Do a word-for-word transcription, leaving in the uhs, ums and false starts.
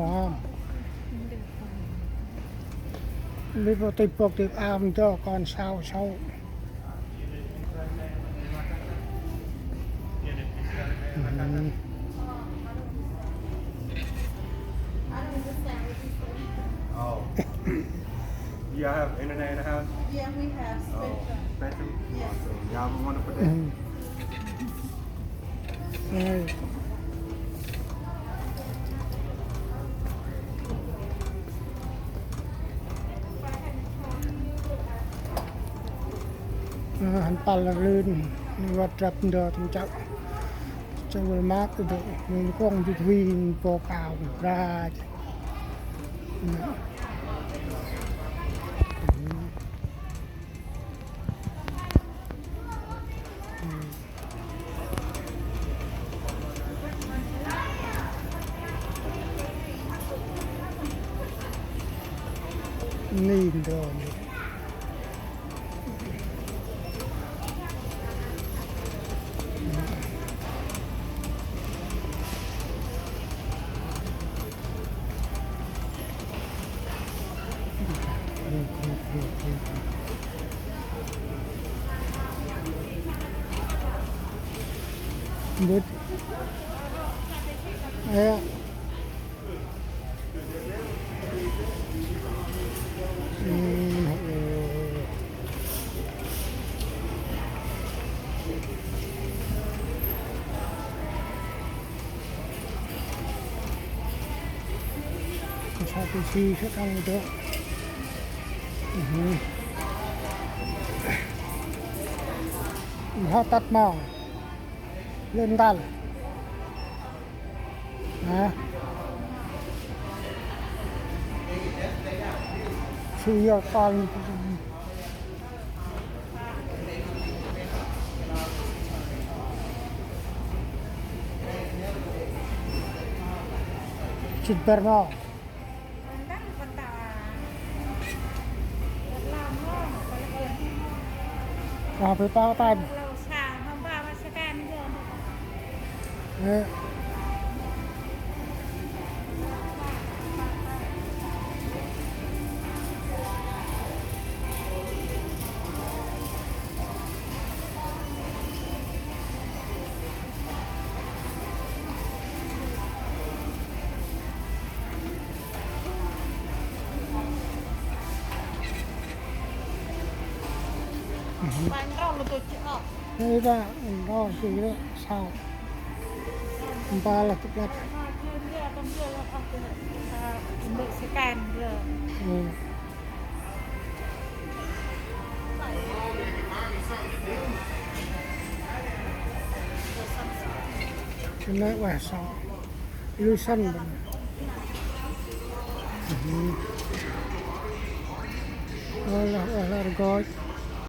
Ôm. Lĕ bok tĭp bok tĭp ao ndơ kon sau sau. Oh. You have internet in the house? Yeah, we have Spectrum. Oh, Spectrum? Yes. Awesome. Y'all have a wonderful day. Ơ. Ơ, hăn păl lưn, ni văt drăp ndơ tâm chăl. Chăl văl mât đơ, ni kông jut hui, ni pô kao, ni pra. Ni ndơ ni. Mbŭt. Ơ. Ơ. Sa tu si sa tăng tu. Mhao tât mong. Lên tal. Hả? Sư yơk tal. Sĭt bar mong. Ơ, bê pao tăn. Ơ. Ê, ba, nto, si, lĕ, sau. Mpa lah, tŭk lah. Ơ. Sĭt nây ueh sŏng. Lui săn bân. Ơ, lah, ơ, lah, rgôch.